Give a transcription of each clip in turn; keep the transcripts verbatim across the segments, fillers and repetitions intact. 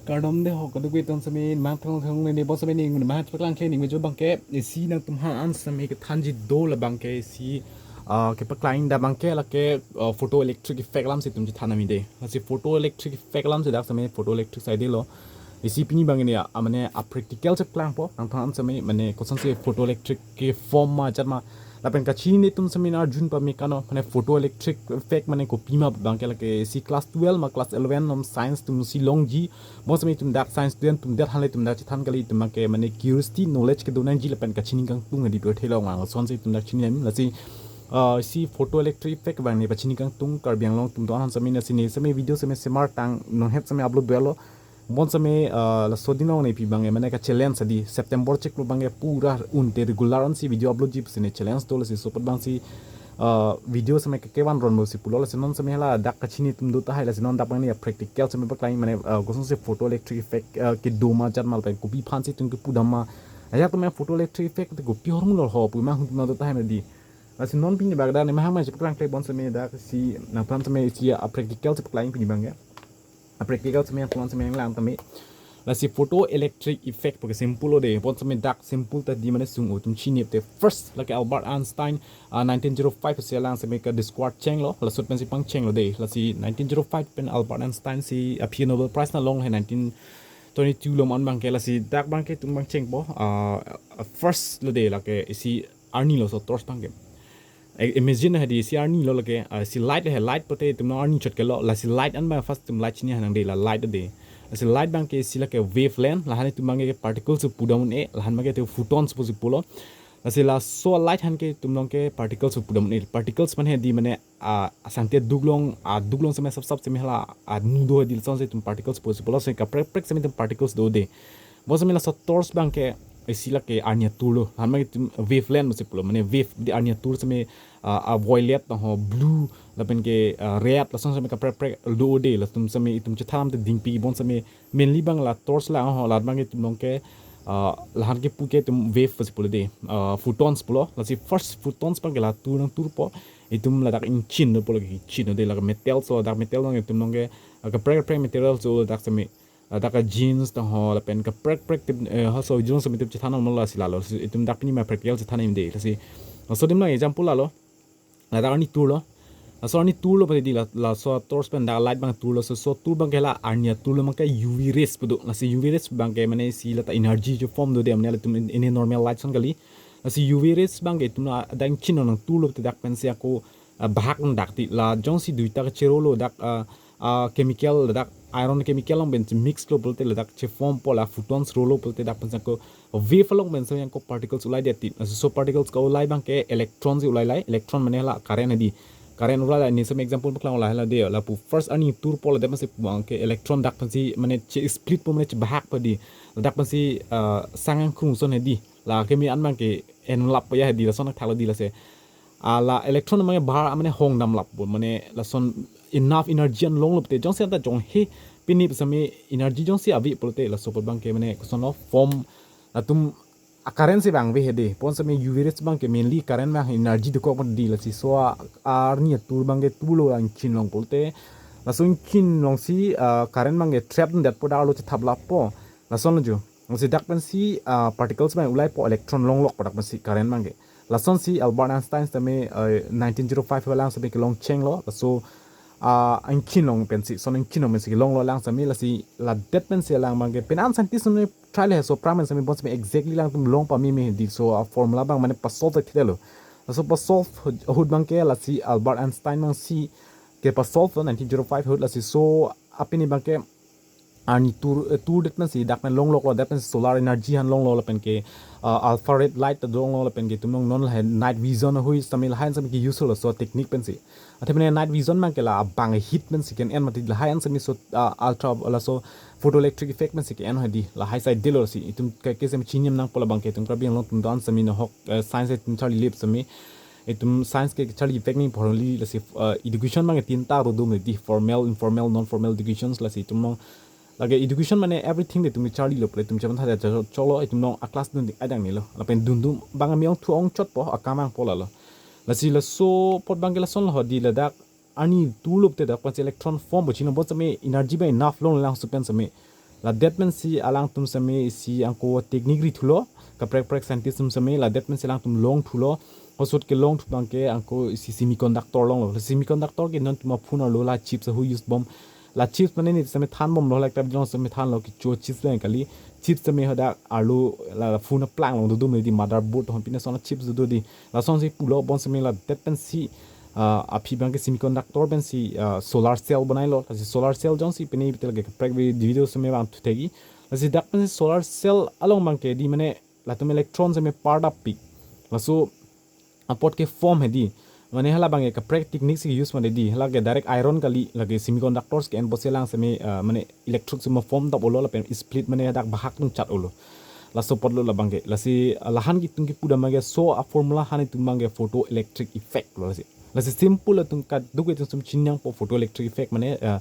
Kardom de ho, kadokave atum seme, mangthang thang ne, ne bon seme ne, ne mangthang lang ke ne, mejo abangke, isi nangtum aphan seme kethanji do labangke, isi, ah, kepaklang da abangke, lake, ah, photoelectric effect alam si itum chethan nangji de. Lasi photoelectric effect alam si dak seme photoelectric side lo. Isi pini abang ne, ah, mane a practical chepaklangpo, nangtum aphan seme, mane kosonsi photoelectric ke form ma jat ma, lapen kachinine atum seme arjun pame kano, mane photoelectric effect mane kopi ma abangke lake isi class twelve ma class eleven along science atum si longji, bon seme itum dak science student atum det hanle itum dak chethan kali, itum abangke mane curiosity knowledge kedo nangji lapen kachini kangtung di pu thelo ngang, lasonsi itum dak chini nang. Lasi, ah, isi photoelectric effect abang ne pachini kangtung, Karbi Anglong atum do-an seme ne sini seme video seme semar tang nonhet seme upload dolo. Bon seme, ah, laso adim along ne pi abang mane ka challenge adi, September chiklo abangke pura un te regular ansi video upload ji pusi ne challenge do, lasi laso apot abangsi, ah, video seme ke kevan ron pusi pulo, lasi non seme hala dak kachini atum do tahai, lasi non dak abang ne practical seme paklang mane, ah, kosonsi photoelectric effect, ah, kedo ma jat ma lapen kopi aphansi itum kepu dam ma. Ajak atum photoelectric effect te kopi ahormu lo ho pu manghu atum do tahai mane di. Lasi non pini abang dak ne mahang ma chepaklangkle, bon seme dak si nangtum aphan seme isi a practical chepaklang pini abangke. A practical seme nangtum aphan seme lang tame. Lasi photoelectric effect pu ke simple lo de, bon seme dak simple ta di mane sung atum chinine te. First lake Albert Einstein, ah, nineteen zero five si alang seme ka discover chenglo, laso ahut pensi pangchenglo de. Lasi nineteen zero five pen Albert Einstein si aphi Nobel Prize nang long he nineteen twenty-two along abangke, lasi dak abangke itum pangchengpo, ah, first lo de lake isi arni lo, so torch abangke. I-, imagine hadi isi arni lo lake, ah, isi light he, light pulote itum arni chot kelo, lasi light an abang first itum light chini nang de, la light de. Lasi light abangke isi lake wavelength, lahan itum abangke particles pu dam un-e, lahan abangke te photons pusi pulo. Lasi laso light aphan ke itum along ke particles pu dam un-e. Particles mane hadi mane, ah, asangti aduk along, aduk along seme sap sap seme hala, ah, nu do hadi, lasonsi itum particles pusi pulo, seme kaprek prek seme itum particles do de. Bon seme laso torch abangke isi lake arni atur lo, lahan abangke itum wavelength pusi pulo, mane wave di arni atur seme, ah, a violet ho, blue lapen ke, ah, red, lason seme kaprek prek do de, latum seme itum chethan te dingpi, bon seme mainly abang la torch la ho, la abangke itum along ke, ah, lahan kepu ke itum wave pusi pulo de, ah, photons pulo, lasi first photons abangke la tur nangturpo, itum ladak ingchin dopo lake, ingchin do de, la metal, so dak metal along itum along ke, ah, kaprek kaprek material, so dak seme ladak ka jeans ta ho lapen kaprek prek tip, eh, ha so jeans seme tip chethan nang lo, lasi lalo. Si itum dak pini ma practical chethan nangji de. Lasi laso adim along example lalo. Ladak arni atur lo. Laso arni atur lo pati di la, laso torch pen dak light abang atur lo. So, so atur abangke la arni atur lo abangke U V rays pu do. Lasi U V rays abangke mane isi lata energy jo form do de, mane latum in, in normal light ason kali. Lasi U V rays abangke itum ladak ingchin nangtur lo te dak pensi ako, ah, bahak nang dak ti, la jongsi duita kachero lo dak, ah, ah, chemical, dak iron chemical along pensi mix lo pulote ladak che form po, la photons rolo pulote dak pensi ako wave along pensi ako particles ulai det ti. Laso particles ka ulai abangke electron si ulai lai, electron mane la current hadi. Current ulai lai, ne seme example paklang ulai la de, lapu first arni atur po ladak pensi abangke electron dak pensi mane che split po, mane che bahak po di. Ladak pensi, ah, sang angkrung ason hadi. La keme an abangke enlap po ya hadi, lason thaklo di, lasi ah, la electron abangke bahar mane hong damlap po, mane lason enough energy an longlo pulote, jongsi anta jong he pini seme energy jongsi ave pulote, laso apot abangke mane kosonlo form, latum a current si vangve hedi, bon seme U V rays abangke mainly current vang, energy dokok mat di, lasi so a arni atur abangke atur lo la ingchin along pulote, laso ingchin alongsi, ah, current abangke trap detpo, dak arlo chethap lappo, lasonlo jo. Lasi dak pensi, ah, particles abang ulai po, electron longlok po dak pensi current abangke. Lasonsi Albert Einstein seme, eh, nineteen zero five alang seme kelong chenglo. Laso, ah, ingchin along pensi, son ingchin along pensi kelonglo alang seme, lasi ladet pensi alang abangke. Penang scientist seme try le so, pram seme bon seme exactly alangtum long pameme di, so a formula abang mane pasolve thekthelo. Laso pasolve ahut abangke lasi Albert Einstein abangsi kepasolve nineteen zero five ahut, lasi so apini abangke arni atur, eh, atur det pensi dak pen longloklo, det pensi solar energy aphan longlo lapen ke, ah, alpha red light ta longlo lapen ke itum along non lahai night vision ahui seme, lahai seme ke use lo, so technique pensi. Athe mane night vision abangke la abang heat pensi ke-en mati, lahai seme so, ah, ultra, laso photoelectric effect pensi ke-en hedi, lahai side delo, si itum ke, ke seme chini nangpo, la abangke itum Karbi Anglong atum do-an seme nahok, eh, science itum charli lip seme. Itum science ke charli effect ni porli, lasi, eh, education abangke tinta ro dum di, formal, informal, non formal educations, lasi itum along lake education mane everything de itum charlilo pulote itum chepan tha cholo, itum along a class dun ding adang nilo. Lapen dundun abang ameong thu ongchotpo, akam angpo lalo. Lasi laso apot abangke lasonlo hedi, ladak arni atur lo pulote dak pensi electron form bo chino, bon seme energy abang enough longlelang supen seme. Ladet pensi alangtum seme isi angko technique ri thulo, kaprek prek scientist atum seme ladet pensi alangtum long thulo. Hosot kelong thu abangke angko isi semiconductor longlo. Semiconductor ke non tuma phone arlo la chips ahu use bom. La chips mane ne seme than bomlo, la ekta bidong seme thanlo, kecho chips le kali. Chips seme hadak arlo la phone aplang along dodum di, motherboard hon pine son chips dodo di. Lasonsi pulo bom seme ladet pensi, ah, aphi abangke semiconductor pensi, ah, solar cell banailo. Lasi solar cell jongsi pine bitel ke kaprek video seme bang thuthegi. Lasi dak pensi solar cell along abangke di mane latum electron seme par dap pik. Laso apot ke form hedi. Mane hala abangke kaprek technique si use mane di. Hala ke direct iron kali, lake semiconductors ke en bose lang seme, ah, mane electrode seme form dap olo lapen split mane dak bahak tung chat olo. Laso apotlo la abangke. Lasi, ah, lahan kitung kipu dam abangke so a formula han itum abangke photoelectric effect lo lasi. Lasi simple atum kaduk itum sum chiningpo photoelectric effect mane, ah,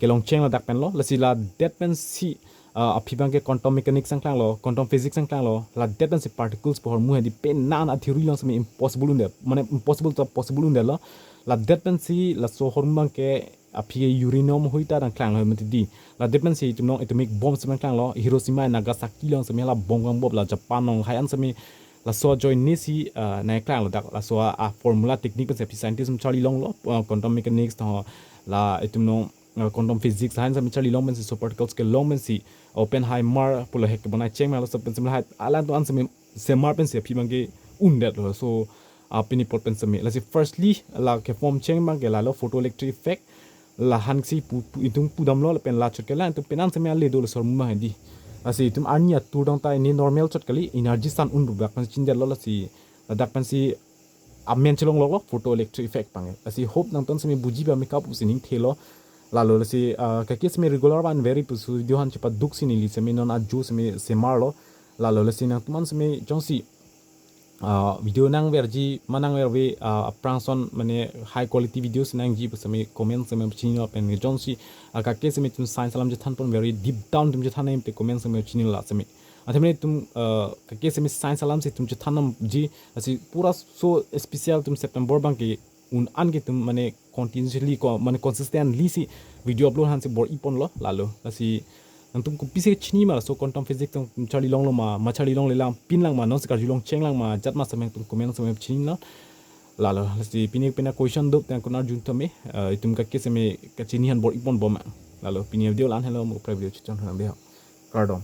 kelong cheng ladak penlo. Lasi ladet pensi, ah, aphi abangke quantum mechanics angklanglo, quantum physics angklanglo, ladet pensi particles pu ahormu hedi penang athiri along seme impossible unde, mane impossible to possible undelo. Ladet pensi laso ahormu abangke aphi ke uranium hui ta dang klanglo mati di. Ladet pensi itum nong atomic bomb seme klanglo, Hiroshima, Nagasaki along seme la bomb kang bob, la Japan along hai an seme laso ajoine si, ah, nangklanglo dak, laso a, a formula technique pensi aphi scientist atum charli longlo, ah, quantum mechanics to la itum nong, ah, quantum physics hai an seme charli long pensi, so particles kelong pensi Oppenheimer pulo hek kebonai cheng ma, laso pensi lahai alangtum an seme semar pensi aphi abangke undetlo. So, ah, pini apot pen seme. Lasi firstly la ke form cheng abangke lalo photoelectric effect. Lahan si pu, pu itum pudamlo lapen la chot ke la itum penang seme ale dolo ahormu abang hedi. Lasi itum arni atur dong ta ini normal chot kali, energy san un rubak kan chindetlo. Lasi ladak pensi amen chelonglo photoelectric effect abangke. Lasi hope nangtum seme buji ba makeup usining thelo. Lalo lasi, ah, kake seme regular van very pusu video han chepaduk si neli seme non ajo seme semarlo. Lalo lasi nangtum an seme jongsi, ah, video nangverji ma nangverve, ah, aphrang ason mane high quality videos nangji pu seme comment seme chinilo pen jongsi, ah, kake seme itum science alam chethan pon very deep down itum chethan nangji te comment seme chinilo la seme. Athe mane itum, ah, kake seme science alam si itum chethan nangji, lasi pura so special itum September abangke un an ke itum mane continuously ko, mane consistently si video upload han si bor-i ponlo lalo. Lasi nangtum kopisi chini ma, laso quantum physics atum charli longlo ma, ma charli longle lang pin lang ma, non si karjulong cheng lang ma, jat ma seme itum comment seme chinilo. Lalo, lasi pini pina question dop tang kunar jun tome, eh, itum kake seme kachini han bor-i pon bom ma. Lalo, pini video la-an helo, mo kaprek video chichon han dei ho. Kardom.